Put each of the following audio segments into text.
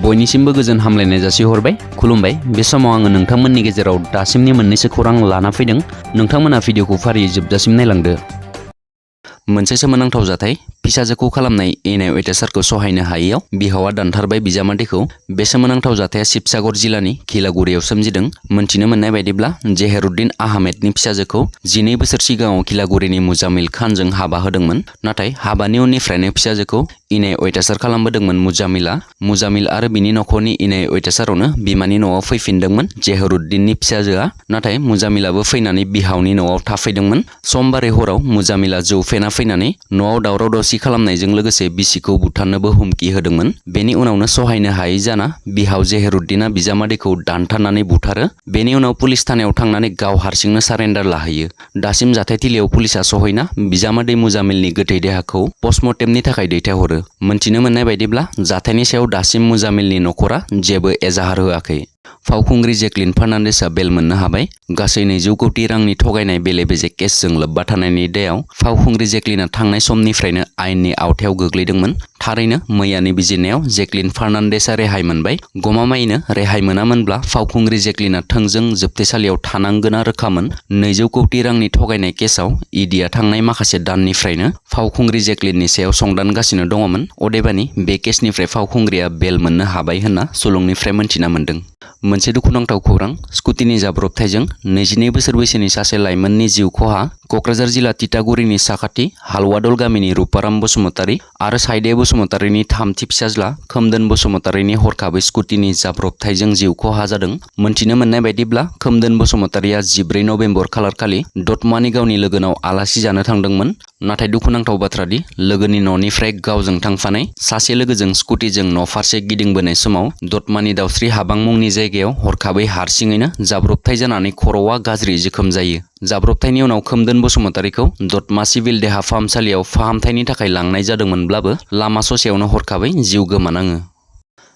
बयनिसिमबो गोजोन हामलायनाय जासिहरबाय खुलुमबाय। बे समाव आङो नोंथांमोननि गेजेराव दासिमनि मोननैसो खौरां लाना फैदों। नोंथांमोना भिडिअखौ फारियै जोबजासिम नायलांदो। मोनसे सोमोनांथाव जाथाय, फिसाजोखौ खालामनाय इनाय अयथासारखौ सहायनो हायैयाव बिहावा दानथारबाय बिजामादैखौ। बे सोमोनांथाव जाथाया शिबसागर जिल्लानि खिलागुरियाव सोमजिदों। मोनथिनो मोननाय बायदिब्ला जेहेरुद्दिन आहमेदनि फिसाजोखौ 12 बोसोर सिगाङाव खिलागुरिनि मुजामिल खानजों हाबा होदोंमोन। नाथाय हाबानि उननिफ्रायनो फिसाजोखौ इनाय अयथासार खालामबोदोंमोन मुजामिल आरो बिनि नखरनि इनाय अयथासारावनो बिमानि न'आव फैफिनदोंमोन जेहेरुद्दिननि फिसाजोआ। नाथाय मुजामिलाबो फैनानै बिहावनि न'आव थाफैदोंमोन। समबारै हराव मुजामिला जौ फेना फैनानै न'आव दावराव दावसि खालामनायजों लोगोसे बिसिखौ बुथारनोबो हुमखि होदोंमोन। बेनि उनावनो सहायनो हायै जाना बिहाव जेहेरुद्दिना बिजामादैखौ दानथारनानै बुथारो। बेनि उनाव पुलिस थानायाव थांनानै गाव हारसिंनो सारेन्डार लाहैयो। दासिम जाथायथिलियाव पुलिसा सहैना बिजामादै मुजामिलनि गोथै देहाखौ पस्टमर्टेमनि थाखाय दैथायहरो। मोनथिनो मोननाय बायदिब्ला जाथायनि सायाव दासिम मुजामिलनि नखरा जेबो एजाहार होआखै। फावखुंग्रि जेक्लिन फार्नान्डेसआ बेल मोननो हाबाय। गासै 200 कौटि रांनि थगायनाय बेले-बेजे केसजों लोब्बा थानायनि दायाव फावखुंग्रि जेक्लिना थांनाय समनिफ्रायनो आयेननि आवथायाव गोग्लैदोंमोन। थारैनो मैयानि बिजिरनायाव जेक्लिन फार्नान्डेसआ रेहाय मोनबाय। गमामायैनो रेहाय मोनामोनब्ला फावखुंग्रि जेक्लिना थोंजों जोबथेसालियाव थानांगोना रोखामोन। 200 कौटि रांनि थगायनाय केसआव इडिआ थांनाय माखासे दाननिफ्रायनो फावखुंग्रि जेक्लिननि सायाव संदानगासिनो दङमोन। अदेबानि बे केसनिफ्राय फावखुंग्रिया बेल मोननो हाबाय होनना सुलुंनिफ्राय मोनथिना मोन्दों। मोनसे दुखुनांथाव खौरां, स्कुटिनि जाब्रबथायजों 22 बोसोर बैसोनि सासे लाइमोननि जिउ खहा। कक्राझार जिल्ला तितागुरिनि साखाथि हालवादल गामिनि रुपाराम बसुमतारी आरो साइदे बसुमतारीनि थामथि फिसाज्ला खोमदोन बसुमतारीनि हरखाबै स्कुटिनि जाब्रबथायजों जिउ खहा जादों। मोनथिनो मोननाय बायदिब्ला खोमदोन बसुमतारीया 14 नबेम्बर खालारखालि दतमानि गावनि लोगोनाव आलासि जानो थांदोंमोन। नाथाय दुखुनांथाव बाथ्रादि लोगोनि न'निफ्राय गावजों थांफानाय सासे लोगोजों स्कुटिजों न'फारसे गिदिंबोनाय समाव दतमानि दावस्रि हाबां मुंनि जायगायाव हरखाबै हारसिङैनो जाब्रबथाय जानानै खर'आ गाज्रि जोखोम जायो। जाब्रबथायनि उनाव खोमदोन बसुमतारीखौ दतमा सिभिल देहा फाहामसालियाव फाहामथायनि थाखाय लांनाय जादोंमोनब्लाबो लामा ससेयावनो हरखाबै जिउ गोमानाङो।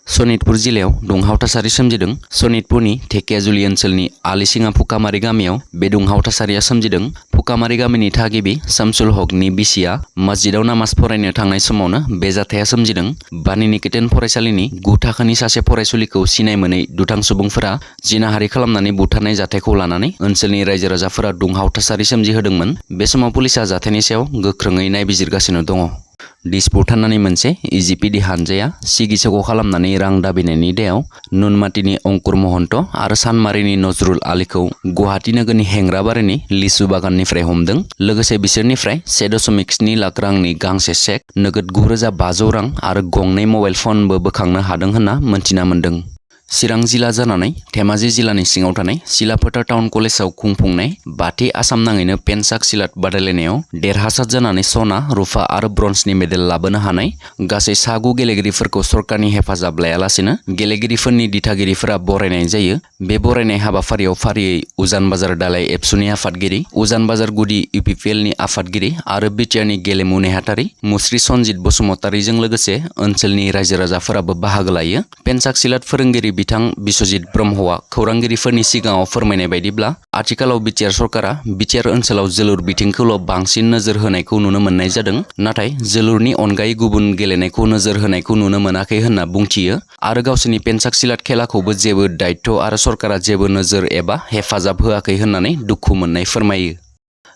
सनितपुर जिल्लायाव दुंहाव थासारि सोमजिदों। सनितपुरनि धेकियाजुलि ओनसोलनि आलिसिङा फुकामारि गामियाव बे दुंहाव थासारिया सोमजिदों। फुकामारि गामिनि थागिबि शामसुल हकनि बिसिया मस्जिदाव नामाज फरायनो थांनाय समावनो बे जाथाया सोमजिदों। बानी निकेतन फरायसालिनि 9 थाखोनि सासे फरायसुलिखौ सिनाय मोनै दुथां सुबुंफोरा जिनाहारि खालामनानै बुथारनाय जाथायखौ लानानै ओनसोलनि रायजो राजाफोरा दुंहाव थासारि सोमजिहोदोंमोन। बे समाव पुलिसा जाथायनि सायाव गोख्रोङै नायबिजिरगासिनो दङ। दिसपुर थानानि मोनसे इजिपिडि हानजाया सिगिसग' खालामनानै रां दाबिनायनि दायाव नुनमाटिनि अंकुर महन्त आरो सानमारिनि नजरुल आलीखौ गुवाहाटी नोगोरनि हेंग्राबारिनि लिसु बागाननिफ्राय हमदों। लोगोसे बिसोरनिफ्राय 1.7 लाख रांनि गांसे चेक, नोगोद 9,500 रां आरो गंनै मबाइल फनबो बोखांनो हादों होनना मोनथिना मोन्दों। चिरां जिल्ला जानानै धेमाजि जिल्लानि सिङाव थानाय सिलाफोथार टाउन कलेजाव खुंफुंनाय बाथि आसाम नाङैनो पेन्साक सिलाट बादायलायनायाव देरहासार जानानै सना, रुफा आरो ब्रन्जनि मेडेल लाबोनो हानाय गासै 9 गेलेगिरिफोरखौ सरकारनि हेफाजाब लायालासेनो गेलेगिरिफोरनि दिथागिरिफोरा बरायनाय जायो। बे बरायनाय हाबाफारियाव फारियै उजान बाजार दालाइ एबसुनि आफादगिरि, उजान बाजार गुदि इउपिपिएलनि आफादगिरि आरो बिटिआरनि गेलेमु नेहाथारि मुस्रि सनजित बसुमतारीजों लोगोसे ओनसोलनि रायजो राजाफोराबो बाहागो लायो। पेन्साक सिलाट फोरोंगिरि बिथां बिश्वजित ब्रह्मआ खौरांगिरिफोरनि सिगाङाव फोरमायनाय बायदिब्ला आथिखालाव बिटिआर सरकारा बिटिआर ओनसोलाव जोलुर बिथिंखौल' बांसिन नोजोर होनायखौ नुनो मोननाय जादों। नाथाय जोलुरनि अनगायै गुबुन गेलेनायखौ नोजोर होनायखौ नुनो मोनाखै होनना बुंथियो आरो गावसोरनि पेन्साक सिलाट खेलाखौबो जेबो दायित्व आरो सरकारा जेबो नोजोर एबा हेफाजाब होआखै होननानै दुखु मोननाय फोरमायो।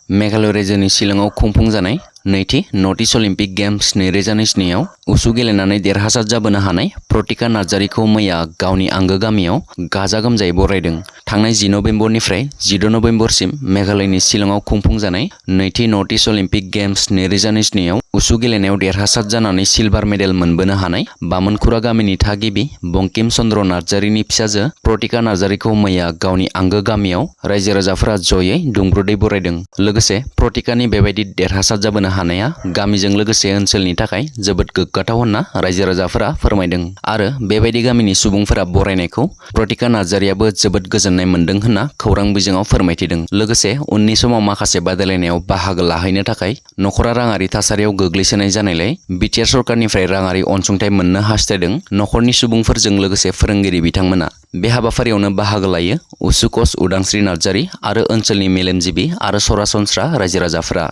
मेघालय रायजोनि शिलंआव खुंफुंजानाय नैथि नर्थ इस्ट अलिम्पिक गेम्स 2027 आव उसु गेलेनानै देरहासार जाबोनो हानाय प्रतिका नार्जारीखौ मैया गावनि आंगो गामियाव गाजा गोमजायै बरायदों। थांनाय 10 नबेम्बरनिफ्राय 14 नबेम्बरसिम मेघालयनि शिलंआव खुंफुंजानाय नैथि नर्थ इस्ट अलिम्पिक गेम्स 2027 आव उसु गेलेनायाव देरहासार जानानै सिलभार मेडेल मोनबोनो हानाय बामोनखुरा गामिनि थागिबि बंकिम चन्द्र नार्जारीनि फिसाजो प्रतिका नार्जारीखौ मैया गावनि आंगो गामियाव रायजो राजाफोरा जयै दुंब्रुदै बरायदों। लोगोसे प्रतिकानि बेबायदि देरहासार जाबोनो हानाया गामिजों लोगोसे ओनसोलनि थाखाय जोबोद गोग्गाथाव होनना रायजो राजाफोरा फोरमायदों आरो बेबायदि गामिनि सुबुंफोरा बरायनायखौ प्रतिका नार्जारीयाबो जोबोद गोजोननाय मोन्दों होनना खौरां बिजोङाव फोरमायथिदों। लोगोसे उननि समाव माखासे बादायलायनायाव बाहागो लाहैनो थाखाय नखरा राङारि थासारियाव गोग्लैसोनाय जानायलाय बिटिआर सरकारनिफ्राय राङारि अनसुंथाइ मोननो हास्थायदों। नखरनि सुबुंफोरजों लोगोसे फोरोंगिरि बिथांमोना बे हाबाफारियावनो बाहागो लायो। उसु कच उदांस्रि नार्जारी आरो ओनसोलनि मेलेमजिबि आरो सरासनस्रा रायजो राजाफोरा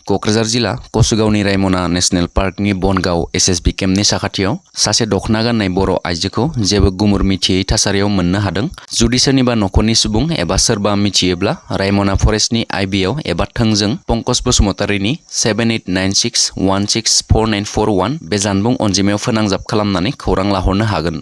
क'क्राझार जिल्ला कसुगावनि रायमना नेशनेल पार्कनि बनगाव एसएसबि केम्पनि साखाथियाव सासे दख'ना गाननाय बर' आइजोखौ जेबो गुमुर मिथियै थासारियाव मोननो हादों। जुदि सोरनिबा न'खरनि सुबुं एबा सोरबा मिथियोब्ला रायमना फरेस्टनि आइबिआव एबा थोंजों पंकज बसुमतारीनि 7896164941 बे जानबुं अनजिमायाव फोनांजाब खालामनानै खौरां लाहरनो हागोन।